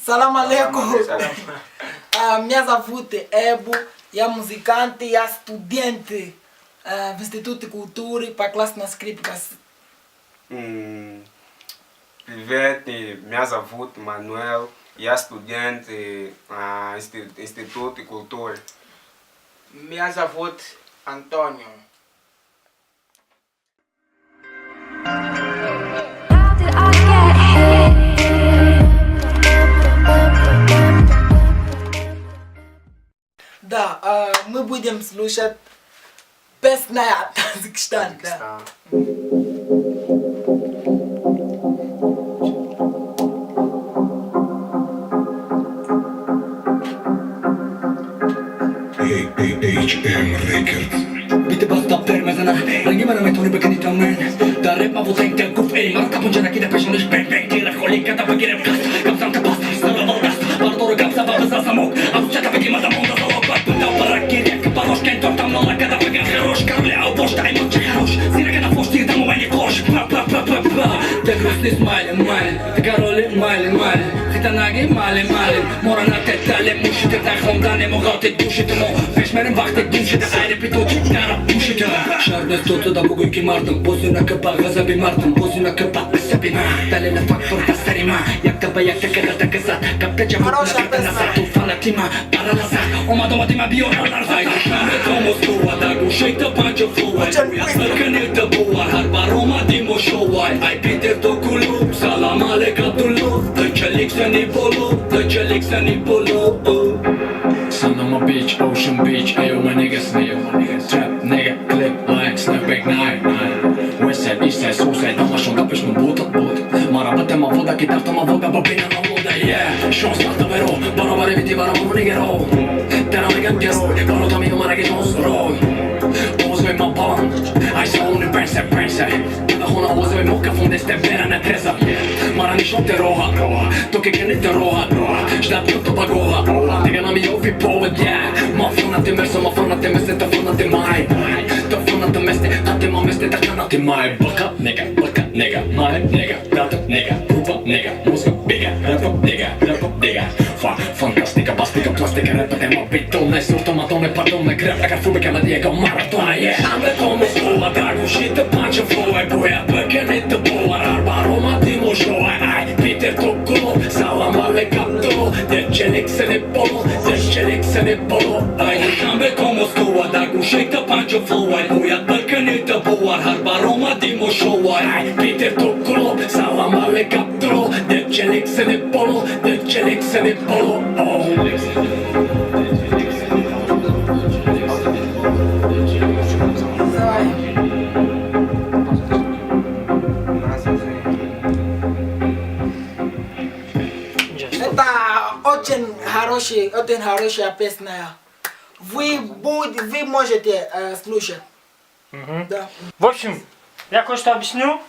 Салам алейкум. Меня зовут Эбу, я музыкант, я студент в Институте культуры по классу на скрипка. Привет, меня зовут Мануэл, я студент Института культуры. Меня зовут Антонио. How did I get here? Да, мы будем слушать песня Таджикистан. Да. Таджикистан. AHM Records. Бите баста пермезана, ранги мана метони бикини тамен. Дар реп ма вузен та гуф эй, мара тапунча накида пешониш бэнг бэнг тира холика та багирем каст, капсам та паст, сара даст, бардору капса ба биза самок, абуча та беги мада монда залог, бат буда барак кирек, барош кен тор там нола када баган хорош, кароле ау бош таймот че хорош, зира када фош тир дамо мани кош, па па па па па. Та грустный смайли майли, та кароли майли майли, хитанаги майли майли, мора на тетале мушите та хондане моғоти душите мо, пеш мерем вақти гум шуда, айри питочи дара пушите. Шар нест то да бугӯй ки мардам, бозӣ нака ба ғазаби мардам, бозӣ нака ба асаби ма, далела фактор дастари ма, якта ба якта када таказат, капта ҷавоб Хорошая накарда песня. назад, ту фанатима, баралазат, омад омадима биёр ларзат. Ай душанбе то Москва, дар гӯшаи та панҷо фувай, Очень быстро. бикунед бувар, ҳар баромадимо шовай, ай Питер то Кулуб, салам алейк Абдулло, тачалик сани боло, тачалик сани боло. Sun on my beach, ocean beach, ayo my niggas, nigga. Trap, nigga, clip, line, snapback, nine, nine. West side, east side, south side, ама шон да пеш бута, бут. Марабате ма вода, китарта ма вода, бабина на лода, yeah. Шон сахта веро, баробари вити баробару нигеро. Тера меган герой, барота ми омараги рой. Овози ма баланд, ай салони бенсе, бенсе. Да хона овози мо кафон десте бера не треза. Мара нишон те роха, то ке кене те роха. Штаб то багоха, тега на ми офи повед, yeah. Мафона те мерса, мафона те месте, тафона те май. Тафона те месте, а те ма месте, така те май. Бака, нега, бака, нега, май, нега, дата, нега, група, нега, музыка, бега, рэпа, нега, рэпа, нега. Фа, фантастика, бастика, пластика, рэпа, тема, битоне, суртоматоне, пардоне, греб, така фубика, на Диего, Марадона, yeah. Аме то Москва, да гушите панча флој, боја, бкените буар, арба, рома, димо, шој, ай, Питер то Кулуб, салам алейк Абдулло, дечелик се не поло, дечелик се не поло, ай. Душанбе то Москва, да гушите панча флој, боја, бкените буар, арба, рома, димо, шој, ай, Питер то Кулуб, салам алейк Абдулло, дечелик се не поло, дечелик се не поло, oh. Давай. Это очень хороший, очень хорошая песня. Вы можете слушать. Да. В общем, я кое-что объясню.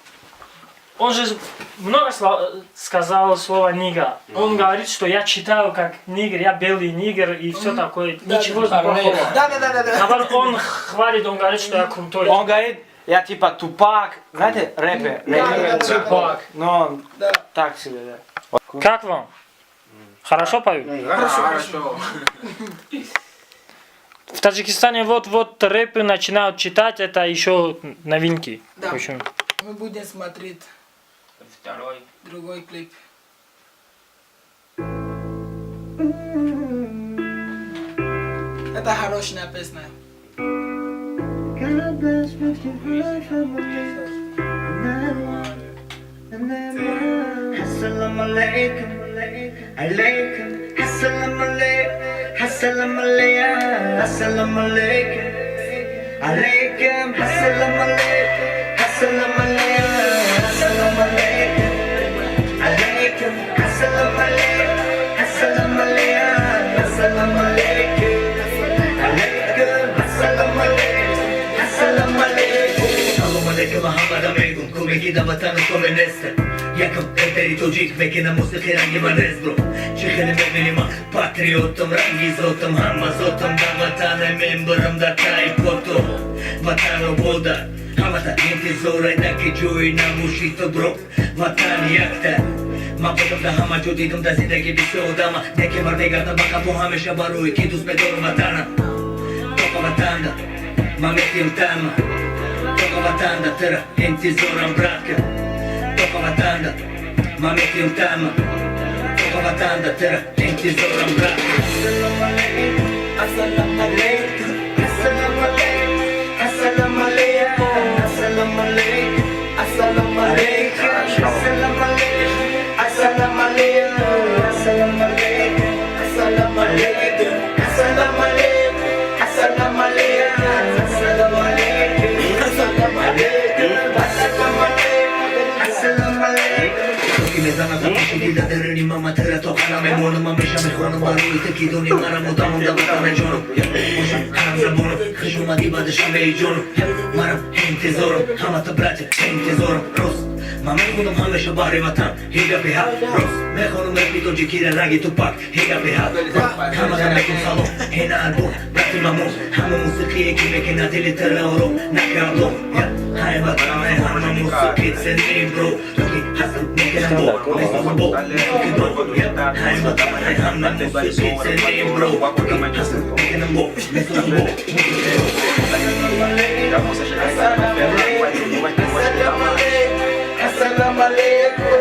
Он же много сказал слово нигга. Он говорит, что я читаю как нигер, я белый нигер и все такое. Ничего плохого. Да. Наоборот, он хвалит, он говорит, что я крутой. Он говорит, я типа Тупак, знаете, рэпер, рэпер. Да. Тупак, но он так себе, да. Как вам? Хорошо поют? Хорошо. Хорошо. В Таджикистане вот-вот рэпы начинают читать, это еще новинки. Да. В общем, Мы будем смотреть Второй. Другой клип. Это хорошая песня. God bless with your high family. Assalamu alaikum, alaikum, assalamu alaikum, assalamu alaikum, assalamu alaikum, alaikum, assalamu alaikum, assalamu alaikum, assalamu alaikum, alaikum, assalamu alaikum, assalamu alaikum, assalamu alaikum, alaikum, assalamu alaikum, assalamu alaikum. Салом алейкум, Муҳаммада мегум, кӯмаки да ватану коме неста. Якам рэпери тоҷик мекина мусиқи ранги ман нест, бро. Чӣ хеле мебини, ман патриотам, ранги зотам, ҳама зотам дар ватане мембарам дар таи пото. Ватан обода, ҳамата интизорай, даки ҷои набоши ту, бро. Ватан якта. Ман будам дар ҳама ҷо, дидам дар зиндагӣ бисёр одама. Неке бармегардам ба қафо ҳамеша, барои ки дӯст медорам ватана. Тоқа ватанда ман метиҳам тама, тоқа ватанда тира интизорам, братка. Тоқа ватанда ман метиҳам тама, тоқа ватанда тира интизорам, братка. Assalamu alaikum, assalamu alaikum, assalamu alaikum, assalamu alaikum, assalamu alaikum, assalamu alaikum, assalamu alaikum, assalamu alaikum, assalamu alaikum, assalamu alaikum, assalamu alaikum, assalamu alaikum, assalamu alaikum, assalamu alaikum, assalamu alaikum. Ки мезанам дар пеши дила дарини мама тира то қалам мемонам, ҳамеша мехонам барои ту, ки дони марам мудамам дар ватана ҷонам. Бошам ҳамзабонам, хуш омадӣ ба Душанбеи ҷонам. Марам интизорам, ҳамата братья интизорам. Рост ман мехонам ҳамеша баҳри ватан, ҳи гапи ҳақ. Рост мехонам рэпи тоҷикира, раги Тупак, ҳи гапи ҳақ. Ҳамата мекун салом, ҳина албом брати мамон, ҳама мусиқие ки мекунад дили тира ором накардом. Ҳай ватанай, ҳама мусиқӣ ценим, бро, токи ҳастам мекунам бо месозам бо мусиқи бро. Ҳай ватанай, ҳама мусиқӣ ценим, бро, токи ҳастам мекунам бо месозам бо мусиқи бро. Assalamu alaikum, assalamu alaikum, assalamu alaikum, assalamu alaikum,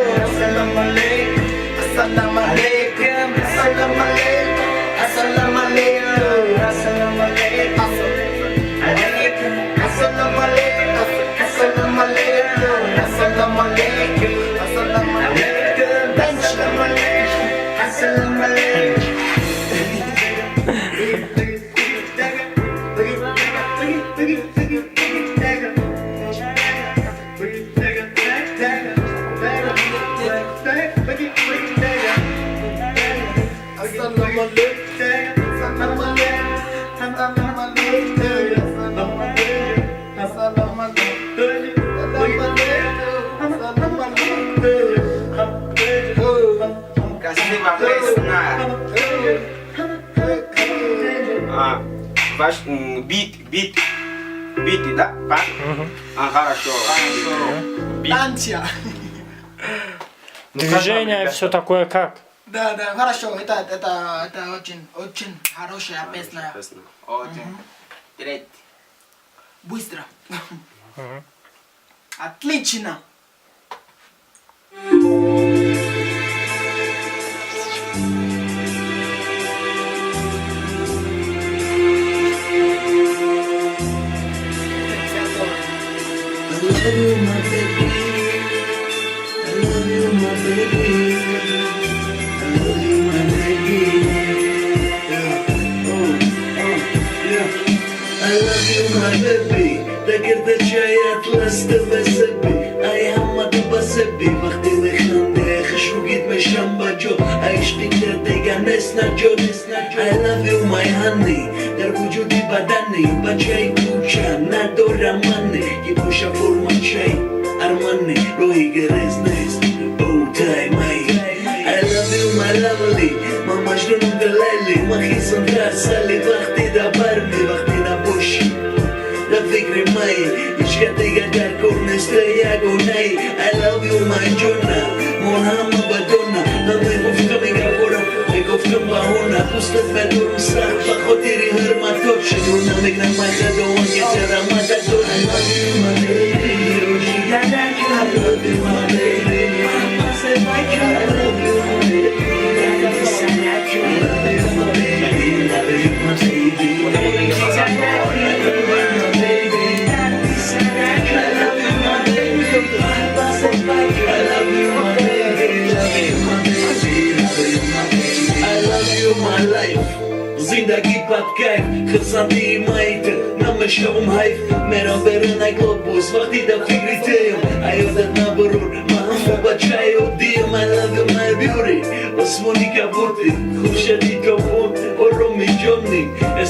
assalamu alaikum, assalamu alaikum, alaikum, assalamu alaikum, assalamu alaikum, assalamu alaikum, assalamu alaikum, assalamu alaikum, assalamu alaikum. Assalamu alaikum, assalamu alaikum, assalamu alaikum, assalamu alaikum, assalamu alaikum. Красиво песня. А, ваш бит, бит, бит, да? Па? А, хорошо. Бит. Танча. Движение, все такое как? Да, хорошо, это очень, очень хорошая песня. Песня. Очень. Третий. Быстро. Отлично. I love you, my baby. I love you, my baby. I love you, my baby. Yeah. Oh, yeah. I love you, my baby. Дагирда чай атлас табасаби. Ай ҳама табасаби. Вақти механде хушругит мешам ба ҷо. Ай ишқи дигар нест наҷот. I love you, my honey. Дар вуҷуди бадани бачаи кӯча надорам мани. Ки пӯша формачаи Армани, роҳи гирез нест. Oh, time, I I love you, my lovely. Ман Маҷнунум дар Лайли. Ман хисам дар сали. Вақти дар барми, вақти набошӣ. Дар фикри май ҳеҷ дигар дар кор нест, ягонаи. I love you, my ҷона. Мон ҳама бадона. Намегуфтам ин гапора, мегуфтам баҳона. Дӯстат медорам сахт, ба хотири ҳурматот. Шукр намекунам май худованд, ки чара мадад дод. I love you, my baby. I love you, my baby. I love you, my baby. I love you, my baby. Love you, my baby. I love you, my baby. I love you, my baby. I love you, my baby. Love you, my baby. Love you, my baby. I love you, my life. Зиндагӣ бад кайф, хурсандии майт, намешавам ҳайф, мерам берун ай глобус, вақти дар фикри теем, аёдат набарур, ман ҳама бачаи оддием. I love you, my beauty. Осмони кабуди, хуршеди тобон, ороми ҷонӣ.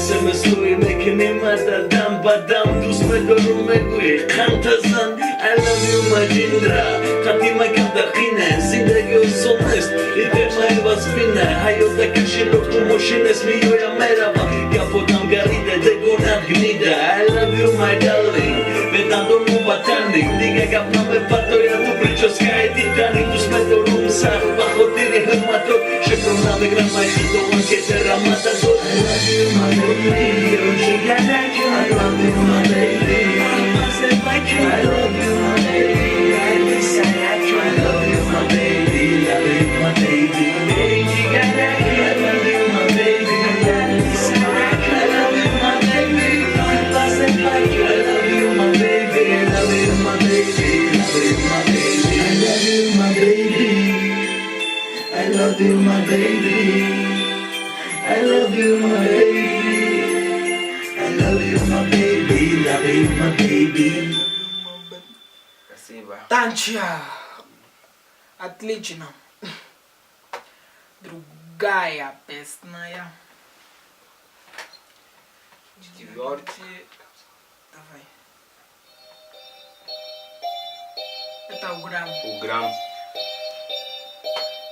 СМС-ҳои мекунӣ мада дам ба дам, дӯст медорум мегӯӣ қантазан. I love you, my ҷиндра. Қадима камтар қина, зиндагӣ осон нест, и темаи вазмина. Ҳаёта кошелёку мошин нест, меоям меравам, гапотам гарида, дегонам гнида. I love you, my darling. Бедандону ватанник, дига гап намепартоя, ту прическаи Титаник. Дӯст медорум. Сахт ба хотири ҳурматот шукр намекунам, ай Худованд, ки тара мадад дод. I love you, my baby. I love you, my baby. I love you, my baby. I love you, my baby. Love you, my baby. I love you, my baby. I love you, my baby. I love you, my baby. I love you, my baby. Love you, my baby. I love you, my baby. I love you, my baby. I love you, my baby. I love you, my baby. Love you, my baby. Спасибо. Танча. Отлично. Другая песня. Четвертый. Давай. Это Уграм. Уграм.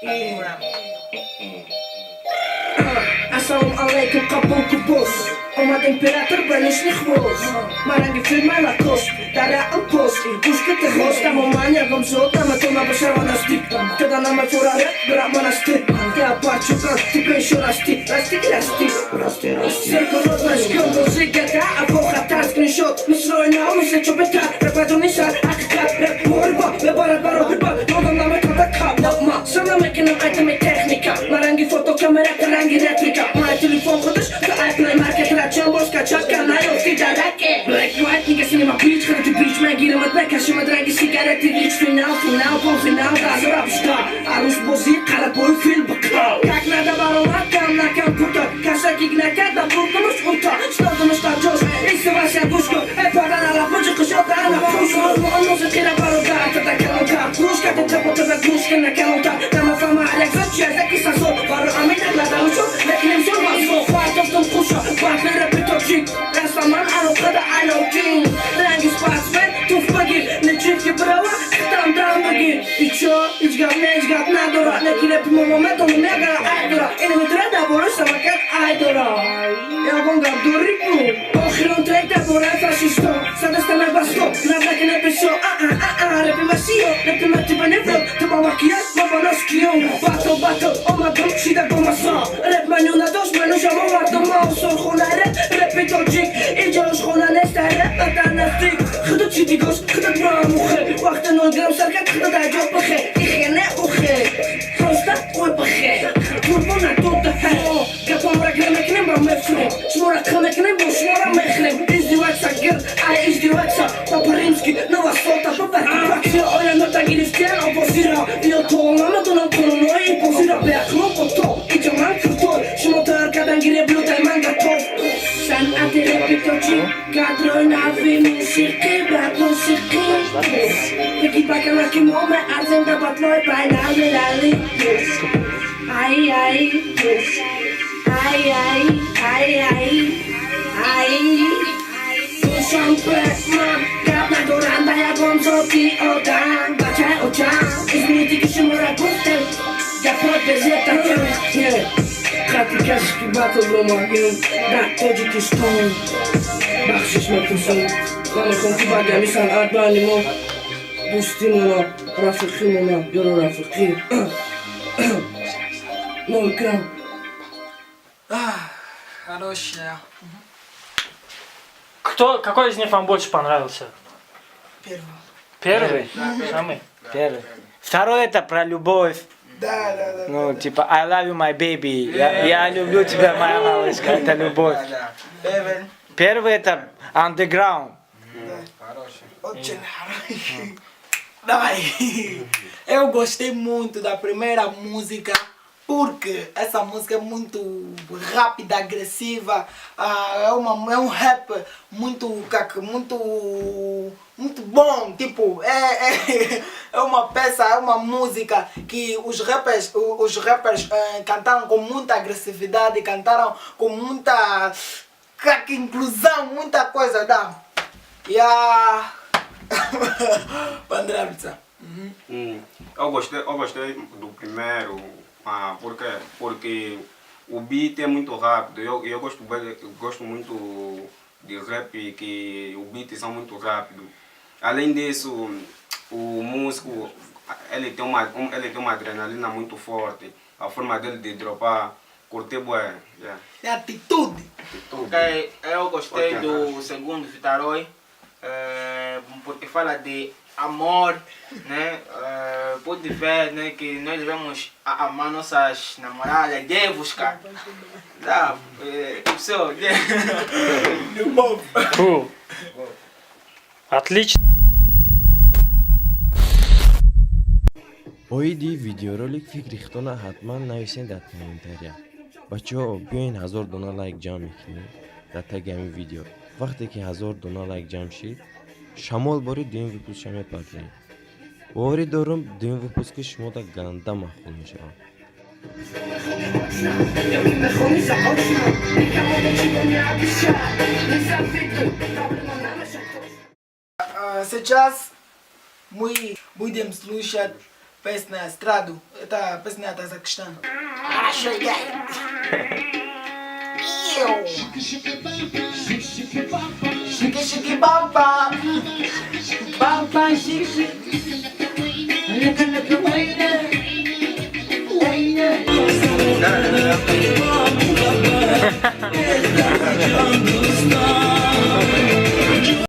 Уграм. Ассалому алайкум, қабул кубос. Омад император ба лишний хвост. Маранги фирма Лакост. Дара пост. Гӯш ките хост. Тамо ман ягом зод. Наметона бошава наздик. Тада намефора реп, бира монастырь. Я пачукан, тебе ещё расти. Расти и расти. Расти, расти. Сирколот нашкил музыка, а похата скриншот. Мисрои нав, мисли чобета. Рэп нисар, ҳақиқат, рэп муҳориба. Мебарад баро ҳирба. Нодам наметада кап. Ма сана мекунам айтами техника. Маранги фотокамера, ранги реплика. Май телефон худаш, то ай Play Market ра чанд бор скачать кар наёфти дараке. Black white nigga cinema bitch, хада ти бич мегирамад, мекашимад ранги сигарети рич. Финал, финал, полфинал, газора пушта. Арӯс бозӣ, қарабои фил бикав. Как надо баромад кам на компютер. Каша гиг накард, ба бурдумуш ута. Шинодумуш дар ҷош, иси гӯш кун. Э падар алафуҷи қишота ана пуш. Мусиқира бародар, тата калонтар. Гӯш кардем таба тата гӯш кана калонтар. Намафама алякзод чи аз яки сасо. Баро амин наглада ушо, мекунем зур васо. Фартофтум хуша, батли рэпи тоҷик. Расаман алоқада алодин. Ранги спортсмен, туф багир. Нечив ки брава, хитам дам багир. Ичо, ҳеҷ гап не, ҳеҷ гап надора. Неки рэпи момо медонам ягара ай дора. Ин мутра дар бораи самокат ай дора. Ягон гап дорӣ бу? Охирон трек дар бораи фашисто. Садаста мебасто, навнаки неписо. Аа, рэпи масиё, рэпи ма типа не врёт. Ту ба макияж, ма ба нос киён. Батл, батл, омадам шида бо маса. Рэп маню надошт, ману шамо мардума. Осорхона рэп, рэпи тоҷик. Инҷо ошхона нест, рэп дар наздик. Худо чӣ дигош, худат маамухе. Вақте 0 грамм сар кард, худат аҷоб бихе. Ихе не ухе, просто ой бихе. Қурбона дода хе. Гапамра гир мекунем ва мефурем. Шуморо қил мекунем, бо шуморо мехӯрем. Издеваться гир, ай издеваться. Папа римский, новосота, бабар. Оя нота гирифтен обозира. Ё то намедонам қонунҳои бозира. Беақло бо то, иҷа ман крутой. Шумо тайёр кардан гире блюдай, ман готов. Санъати рэпи тоҷик, кадрои нави мусиқӣ, брат, мусиқӣ. Бигид ба канаки мо меарзем дар батлои байналмилалӣ. Ай, ай, ай, ай, ай, ай, ай. Душанбе, ман гап надорам да ягон зоти одам. Бачаи очам, извините, ки шуморо гуфтем. Гапҳои безебта. Хати касе ки батл ромагим дар Тоҷикистон бахшиш мепурсам. Ман мехоҳам, ки баъди ҳамин санъат байни мо дӯстӣ мона, рафиқӣ мона, ёро рафиқӣ. 0 грамм. Хорошая. Кто, какой из них вам больше понравился? Первый. Первый? Самый? Первый. Второй это про любовь. Да. Ну, типа, I love you, my baby. Я люблю тебя, моя малышка. Это любовь. Да, да. Первый. Первый это underground. Хороший. Очень хороший. Давай. Eu gostei muito da primeira música porque essa música é muito rápida, agressiva, ah, é um rap muito, muito, muito bom, tipo, é uma peça, é uma música que os rappers cantaram com muita agressividade, cantaram com muita inclusão, muita coisa, да. Я понравится. Eu gostei do primeiro, ah, por quê? Porque o beat é muito rápido. Eu gosto muito de rap que o beat são muito rápido. Além disso, o músico Ele tem uma adrenalina muito forte. A forma dele de dropar, curti bué. Yeah. É atitude. Ok, eu gostei Ok. do segundo Vitaroi, porque fala de amor, né? Pude ver, né, que nós devemos amar nossas namoradas, девушка. Да, всё. Любовь. Фу. Отлично. Оиди видеоролик фикри худтона ҳатман нависед дар комментария. Бачаҳо, биёен 1000 дона лайк ҷамъ мекунем дар таги ҳамин видео. Вақте ки 1000 дона лайк ҷамъ шид, шамол бори дуюм выпускша мепартоем. Боварӣ дорам, дуюм выпуски шумода ганда маъқул мешавад. Ёки мехонӣ заочно, никому ничего не обещай. Не завидуй, проблема намеша. Сейчас мы будем слушать песня «Эстраду». Это песня Казахстана. Хорошо играет. Иу. Шики-шики бам-бам. Бам-бам, шик-шик. Лека-лека, война. Война.